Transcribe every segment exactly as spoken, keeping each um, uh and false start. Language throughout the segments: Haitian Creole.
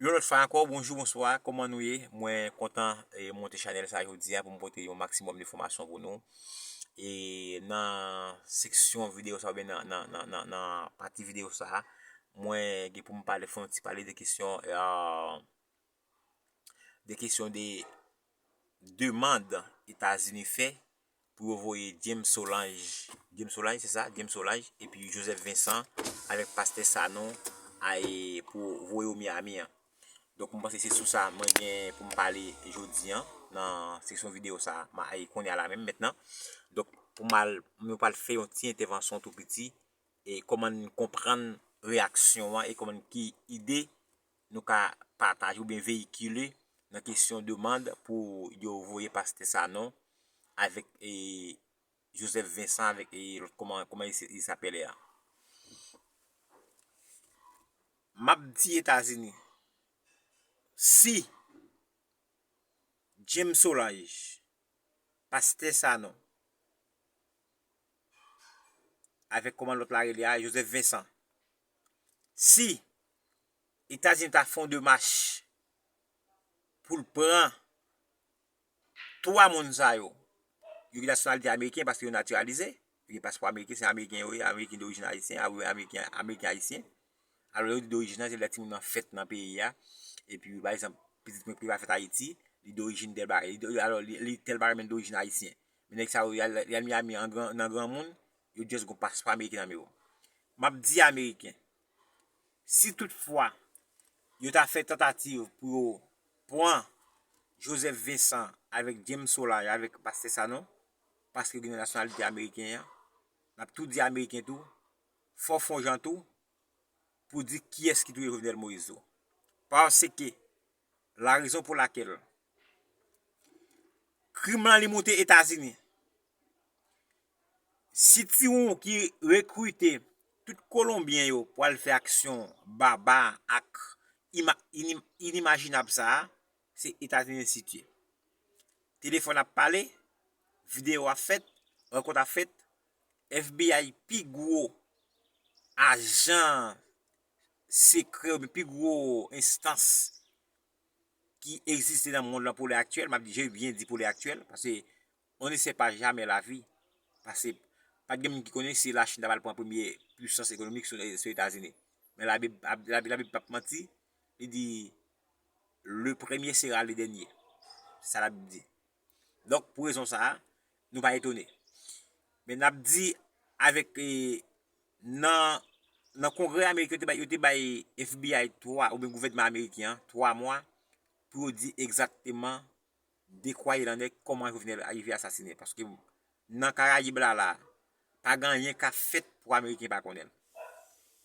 Yon lòt fwa ankò, bonjou, bonswa, kòman nou ye? Mwen kontan e, monte chanèl sa jodi a pou m pote yon maksimòm enfòmasyon pou nou. E nan seksyon videyo sa, oubyen nan, nan, nan, nan, nan pati videyo sa, mwen gen pou m pale, fè yon ti pale de kesyon, e, de kesyon de demann Etazini fè pou yo voye James Solange, James Solange, se sa, James Solange, epi Joseph Vincent avèk Pastè Sanon a, e, pou voye yo Miami an. Donk, mwen panse se sou sa mwen gen pou m pale jodi an, nan seksyon videyo sa, ma, e, kounye a la menm mentnan. Donk, pou m al, mwen pral fè yon ti entèvansyon tou piti, e kòman n konprann reyaksyon an, e kòman ki ide nou ka pataje oubyen veyikile nan kesyon demann pou yo voye Pastè Sanon avèk, e, Joseph Vincent avèk, e, lòt, kòman, kòman li se, li se apele a. M ap di Etazini, si James Solange, Pastè Sanon, avèk kòman lòt la rele a, Joseph Vincent, si Etazini ta fè yon demach pou l pran twa moun sa yo, yo gen nasyonalite ameriken paske yo natiralize, yo gen paspò ameriken, se ameriken yo ye, ameriken dorijin ayisyen, a, ameriken, ameriken ayisyen. Alò, lè yo di dorijin, se lè timoun nan fèt nan peyi a, epi, pa egzanp, pitit mwen ki pa fèt Ayiti, li dorijin tèl bagay, li do-, alò, li, li tèl bagay, men dorijin ayisyen. Men nèg sa yo, y al, y al Miami an gran, nan granmoun, yo just gon paspò ameriken nan men yo. M ap di ameriken, si toutfwa yo ta fè tantativ pou yo pran Joseph Vincent avèk James Solange avèk Pastè Sanon, paske yo gen nasyonalite ameriken an, n ap tou di ameriken tou, fò fè yon jan tou, pou di kiyès ki touye Jovenel Moïse tou. Paske la rezon pou lakèl krim lan li moute Etazini. Si ti yon ki rekrite tout Kolonbyen yo pou al fè aksyon baba ak ima-, inim-, inimajinab sa a, se Etazini l sitiye. Telefòn ap pale, videyo ap fèt, rankont ap fèt, F B I pi gwo ajan sekrè oubyen pi gwo enstans ki egziste nan mond lan pou lè aktyèl, m ap di, je byen di pou lè aktyèl, paske on ne sait pas jamais la vie. Paske pa t gen moun ki konnen si Lachin ta pral pran premye pwisans ekonomik sou, sou Etazini. Men Labib, Labib, Labib p ap manti, li di, le premier sera le dernier. Se sa Labib di. Donk, pou rezon sa a, nou pa etone. Men n ap di avèk, e, nan, nan Kongrè ameriken, yo te bay, yo te bay F B I twa, oubyen gouvènman ameriken an, twa mwa, pou yo di egzakteman de kwa il en est, kòman Jovenel rive asasinen. Paske nan Karayib la, la, pa gen anyen k ap fèt pou Ameriken pa konnen l.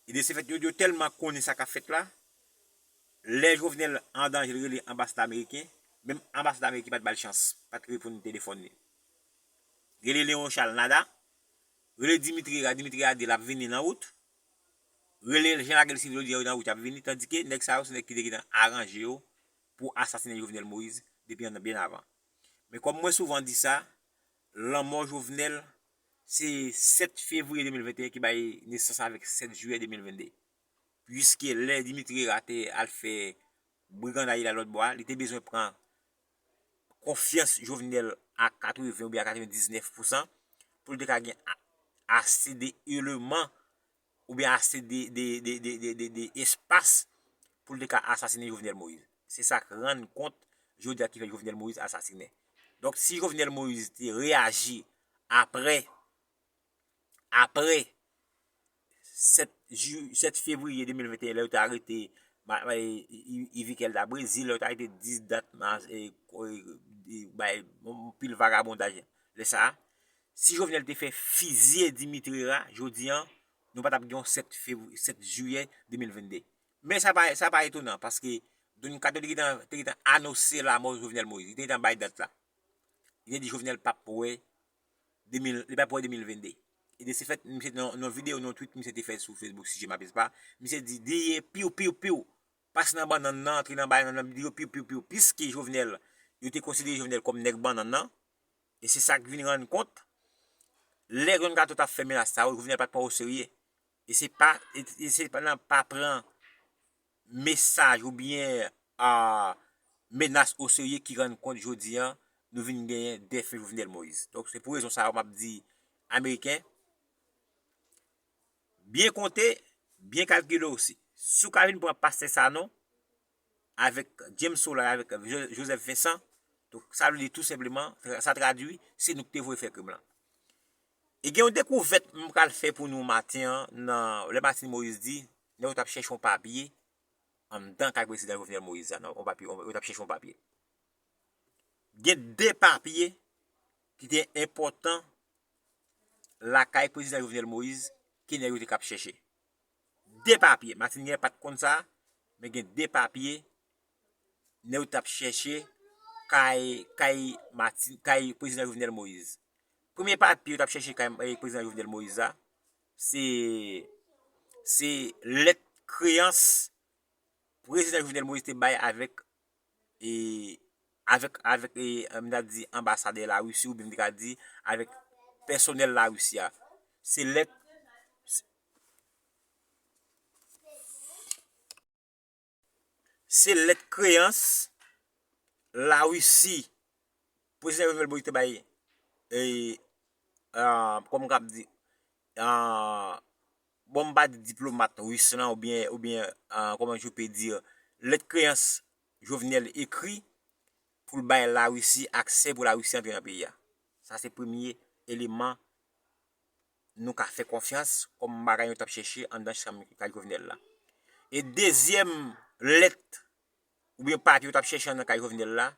E de se fèt, yo, yo tèlman konnen sa k ap fèt la, lè Jovenel an danje, l rele anbasad ameriken, menm anbasad ameriken pa t ba l chans, pa t reponn telefòn li. Rele Léon Charles, nada. Rele Dimitri Hérard, Dimitri Hérard di l ap vini nan wout. Rele Jean Laguerre Civil, yo di yo nan wout, y ap vini, tandike nèg sa yo se nèg ki te gentan aranje yo pou asasinen Jovenel Moïse depi an, byen avan. Men kòm mwen souvan di sa, lanmò Jovenel, se sèt fevriye de mil venteyen ki bay nesans avèk sèt jiyè de mil vennde. Piske lè Dimitri Hérard te al fè briganday la lòt bò a, li te bezwen pran konfyans Jovenel a katreven oubyen a katrevendiznèf pousan pou l te ka gen a-, ase de eleman oubyen ase de, de, de espas pou l te ka asasinen Jovenel Moïse. Se sa k rann kont jodi a ki fè Jovenel Moïse asasinen. Donk, si Jovenel Moïse te reyaji apre, apre sèt ju-, sèt fevriye de mil venteyen, lè yo te arete ma-, ma-, I-, I-, Yvikel da Brezil, lè yo te arete dis dat mas, e, e, e, bay, yon pil vagabondaj lè sa a. Si Jovenel te fè fizye Dimitri Hérard, jodi an, nou pa t ap gen yon sèt fevri-, sèt jiyè de mil vennde. Men sa pa, sa pa etonan, paske Don Kato te gentan, te gentan anonse lanmò Jovenel Moïse. Li te gentan bay dat la. Li te di Jovenel p ap wè de mil, li p ap wè de mil vennde. E de se fèt, misye nan, nan videyo, nan tweet misye te fè sou Facebook, si je m'abuse pas, misye di, deye, piw, piw, piw, pase nan bannann nan, antre nan bannann nan, deye, piw, piw, piw, piske Jovenel, yo te konsidere Jovenel kòm nèg bannann nan, e se sa k vin rann kont, lè Don Kato t ap fè menas sa yo, Jovenel pa t pran o serye. E se pa, e, e se pa nan pa pran mesaj oubyen a menas oserye ki rann kont jodi a nou vin genyen defen Jovenel Moïse. Donk se pou rezon sa a m ap di Ameriken, byen konte, byen kalkile osi. Si w ka vin pran pastè Sanon avèk James Solar, avèk Joseph Vincent, donk sa vle di tou senpleman, sa tradui, se nou ki te voye fè krim lan. E gen yon dekouvèt m pral fè pou nou maten an, nan lè Martine Moïse di nèg yo t ap chèche yon papye anndan kay prezidan Jovenel Moïse la, nan yon papye, yo t ap chèche yon papye. Gen de papye ki te enpòtan lakay prezidan Jovenel Moïse ke nèg yo te k ap chèche. De papye, Martiniken pa t konn sa, men gen de papye nèg yo t ap chèche kay, kay Martine, kay prezidan Jovenel Moïse. Premye papye yo t ap chèche kay prezidan Jovenel Moïse la, se, se lèt kreyans prezidan Jovenel Moïse te bay avèk, e, avèk, avèk, e, m ta di anbasadè Larisi oubyen m te ka di avèk pèsonèl Larisi a. Se lèt, se lèt kreyans Larisi prezidan Jovenel Moïse te bay, e, kòm m kab di, bon, m pa di diplomat ris lan oubyen, oubyen, comment je peux dire, lèt kreyans Jovenel ekri pou l bay Larisi aksè pou Larisi antre nan peyi a. Sa se premye eleman nou ka fè konfyans kòm bagay yo t ap chèche anndan chanm kay Jovenel la. E dezyèm lèt oubyen papye yo t ap chèche anndan kay Jovenel la,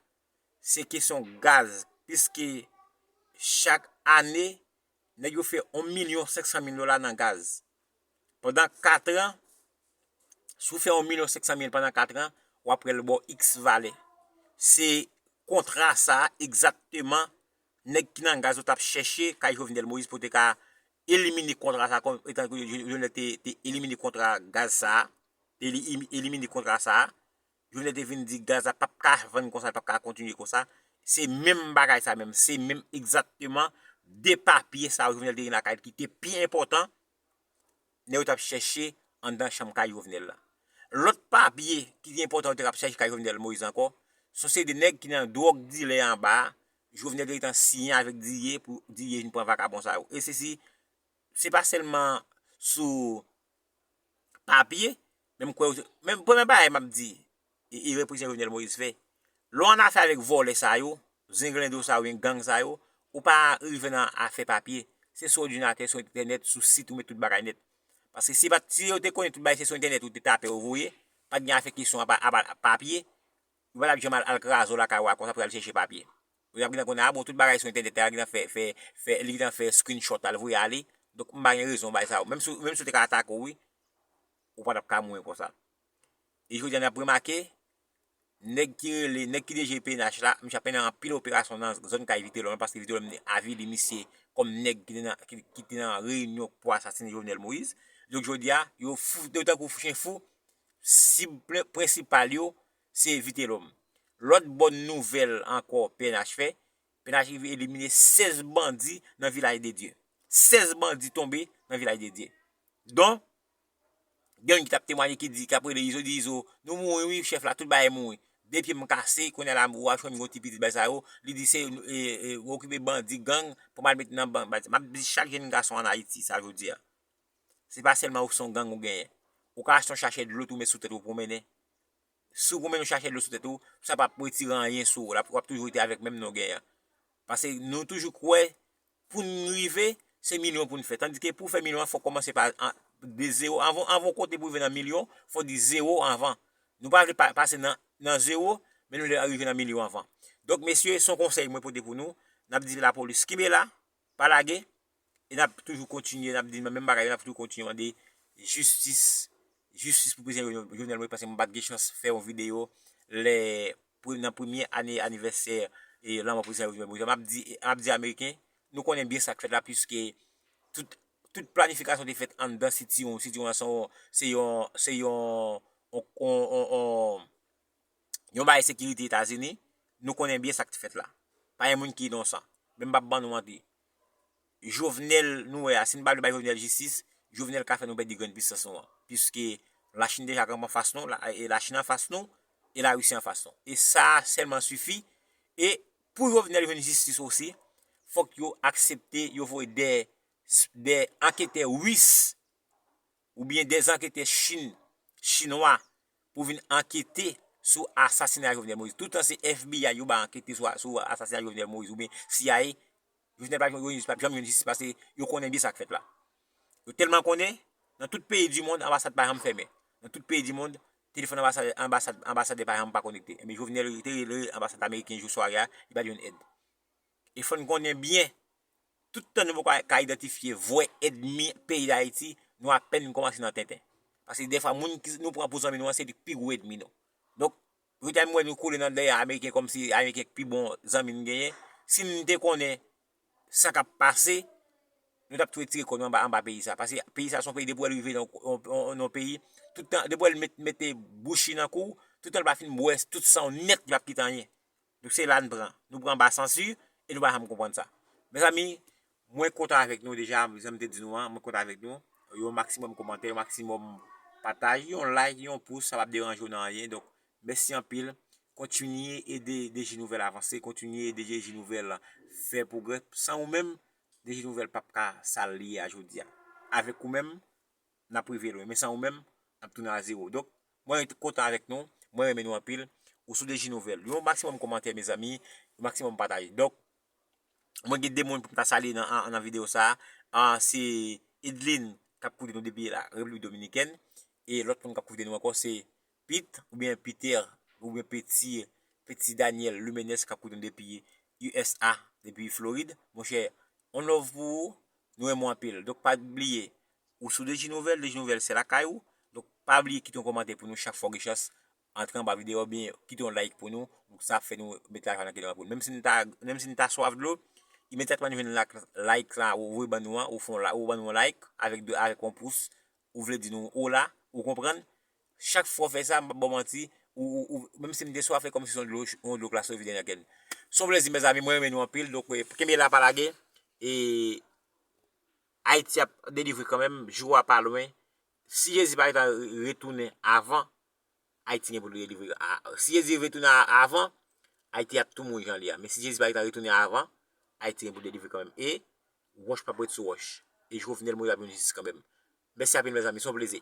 se kesyon gaz, piske chak ane, nèg yo fè yon milyon senk san mil dola nan gaz. Pandan kat an, si w fè yon milyon senk san mil pandan kat an, w ap wè l ba w iks valè. Se kontra sa a egzakteman nèg ki nan gaz yo t ap chèche kay Jovenel Moïse pou te ka elimine kontra sa a, kòm etan ke Jovenel te, te elimine kontra gaz sa a, te elimine kontra sa a. Jovenel te vin di gaz la p ap ka vann konsa, l p ap ka kontinye konsa. Se menm bagay sa menm, se menm egzakteman de papye sa yo Jovenel te gen lakay li ki te pi enpòtan, nèg yo t ap chèche anndan chanm kay Jovenel la. Lòt papye ki te enpòtan yo te ap chèche kay Jovenel Moïse ankò, se yon seri de nèg ki nan dwòg dilè anba a, Jovenel te gentan siyen avèk Didier pou Didier vin pran vakabon sa yo. E se si, se pa sèlman sou papye, men m kwè, men premye bagay m ap di, e, erè prezidan Jovenel Moïse fè, lè w an afè avèk vòlè sa yo, zenglendo sa yo, gang sa yo, ou pa rive nan afè papye. Se sou òdinatè, sou entènèt, sou sit ou met tout bagay nèt. Paske si pa t, si yo te konnen tout bagay se sou entènèt ou te tape ou voye, pa t gen afè kesyon apa, apa papye, yo pa t ap janm al, al kraze w lakay ou a konsa pou y al chèche papye. Yo t ap gentan konnen, a bon, tout bagay sou entènèt la, gentan fè, fè, fè, li gentan fè screenshot al voye ale. Donk, m pa gen rezon bay sa yo. Menm si, menm si yo te ka atake w, wi, ou pa t ap ka mouri konsa. E jodi a, n ap remake, nèg ki rele, nèg ki D G P N H la, misye ap mennen anpil operasyon nan zòn kay Vitelhomme, paske Vitelhomme avili misye kòm nèg ki te nan, ki, ki te nan reyinyon pou asasinen Jovenel Moïse. Donk, jodi a, yo fou, yo tankou chen fou, sib pre-, prensipal yo, se Vitelhomme. Lòt bòn nouvèl ankò P N H fè, P N H rive elimine sèz bandi nan Vilaj de Dye. Sèz bandi tonbe nan Vilaj de Dye. Donk, gen youn ki t ap temwaye ki di, k ap rele Izo, di, "Izo, nou mouri wi, chèf la, tout bagay mouri. De pye m kase, kounye a la, ou a jwenn yon ti pitit bay sa yo." Li di, "Se, e, e, ou okipe bandi, gang, pou m al met nan ban-, bay sa." M ap di chak jèn gason ann Ayiti sa jodi a. Se pa sèlman ou se yon gang ou genyen. Ou ka achte yon sachè dlo tou met sou tèt ou pwomennen. Si w pwomennen yon sachè dlo sou tèt ou, sa p ap retire anyen sou ou. L ap, w ap toujou rete avèk menm non w genyen an. Paske nou toujou kwè, pou n rive, se milyon pou n fè. Tandike pou w fè milyon an, fò w kòmanse pa an, de zewo. Anvan, anvan w konte pou w rive nan milyon, fò w di zewo anvan. Nou pa vle pa, pase nan, nan zewo, men nou vle rive nan milyon anvan. Donk, mesye, se yon konsèy mwen pote pou nou. N ap di lapolis, kenbe la, pa lage, e n ap toujou kontinye, n ap di menm bagay yo, n ap toujou kontinye mande jistis, jistis pou prezidan Jovenel, Jovenel Moïse, paske m pa t gen chans fè yon videyo lè, pre-, nan premye ane anivèsè, e, lanmò prezidan Jovenel Moïse. M ap di, m ap di Ameriken, nou konnen byen sa k fèt la, piske tout, tout planifikasyon te fèt anndan City One. City One se yon, se yon, se yon, on, on, on, on, yon bagay sekirite Etazini, nou konnen byen sa k t fèt la. Pa gen moun ki inosan. Men m p ap ban nou manti. Jovenel, nou wè a, si n pa vle bay Jovenel jistis, Jovenel ka fè nou pèdi grenn pisans nou an. Piske Lachin deja kanpe anfas nou, la, e Lachin anfas nou, e Larisi anfas nou. E sa sèlman sifi. E pou Jovenel jwenn jistis osi, fòk yo aksepte, yo voye de, de anketè ris oubyen de anketè Chin, chinwa, pou vin ankete sou asasina Jovenel Moïse. Toutan se F B I yo ba ankete sou, sou asasina Jovenel Moïse oubyen C I A, Jovenel pa, yo, yo pa janm jwenn jistis paske yo konnen byen sa k fèt la. Yo tèlman konnen, nan tout peyi di mond, anbasad pa janm fèmen. Nan tout peyi di mond, telefòn anbasad, anbasad, anbasadè pa janm pa konekte. Men Jovenel te rele anbasad ameriken jou sware a, li pa t jwenn èd. E fò n konnen byen, tout tan nou poko ka idantifye vrè ènmi peyi Dayiti, nou apèn kòmanse nan tenten. Paske dèfwa, moun ki nou pran pou zanmi nou an, se li k pi gwo ènmi nou. Donk, jodi a m wè nou koule nan dèyè Ameriken kòmsi Ameriken k pi bon zanmi n genyen. Si n te konnen sa k ap pase, nou t ap tou retire kò nou anba, anba peyi sa. Paske peyi sa se yon peyi, depi w wè l rive nan yon, yon, yon peyi, tout tan, depi w wè l met, mete bouch li nan kou w, tout tan l pa fin bwè tout san w nèt, li p ap kite anyen. Donk se la n pran. Nou pran anba sansi e nou pa janm konprann sa. Mezanmi, mwen kontan avèk nou deja, jan m te di nou an, mwen kontan avèk nou. Yon maksimòm kòmantè, yon maksimòm pataj, yon like, yon pous, sa p ap deranje w nan anyen. Donk, mèsi anpil. Kontinye ede D J Nouvèl avanse, kontinye ede D J Nouvèl fè pwogrè. San ou menm, D J Nouvèl p ap ka sa l ye a jodi a. Avèk ou menm, n ap rive lwen. Men san ou menm, n ap tounen a zewo. Donk, mwen kontan avèk nou. Mwen renmen nou anpil. Ou sou D J Nouvèl. Yon maksimòm kòmantè, mezanmi. Yon maksimòm pataj. Donk, mwen gen de moun pou m ta salye nan, nan, nan videyo sa a. Ah, se Edline k ap koute nou depi la Repiblik Dominikèn. E lòt moun k ap koute nou ankò, se Pete, oubyen Peter, oubyen Peti, Peti Daniel Lumenes k ap koute nou depi U S A, depi Florid. Monchè, on love pou ou, nou renmen w anpil. Donk, pa bliye, ou sou D J Nouvèl, D J Nouvèl se lakay ou. Donk, pa bliye kite yon kòmantè pou nou chak fwa w gen chans. Antre anba videyo a oubyen kite yon like pou nou. Donk, sa ap fè nou met lajan nan kè nou pou nou. Menm si n ta, menm si n ta swaf dlo, imedyatman nou jwenn like, like la, ou voye ban nou an, ou fè yon la, ou ban nou yon like avèk de, avèk yon pous, ou vle di nou ola, ou konprann? Chak fwa w fè sa, m p ap ba w manti, ou, ou, ou, menm si m te swaf, e kòmsi se yon dlo, yon dlo k la soti vide nan kè n. Se yon plezi, mezanmi, mwen renmen nou anpil. Donk, eh, kenbe la, pa lage. E Ayiti ap delivre kanmenm, jou a pa lwen. Si Jezi pa gentan re-, retounen avan, Ayiti gen pou l delivre. A, si Jezi retounen a-, avan, Ayiti ap tou mouri jan l ye a. Men si Jezi pa gentan retounen avan, Ayiti gen pou l delivre kanmenm. E wòch p ap ret sou wòch. E Jovenel Moïse ap jwenn jistis kanmenm. Mèsi anpil, mezanmi. Se yon plezi.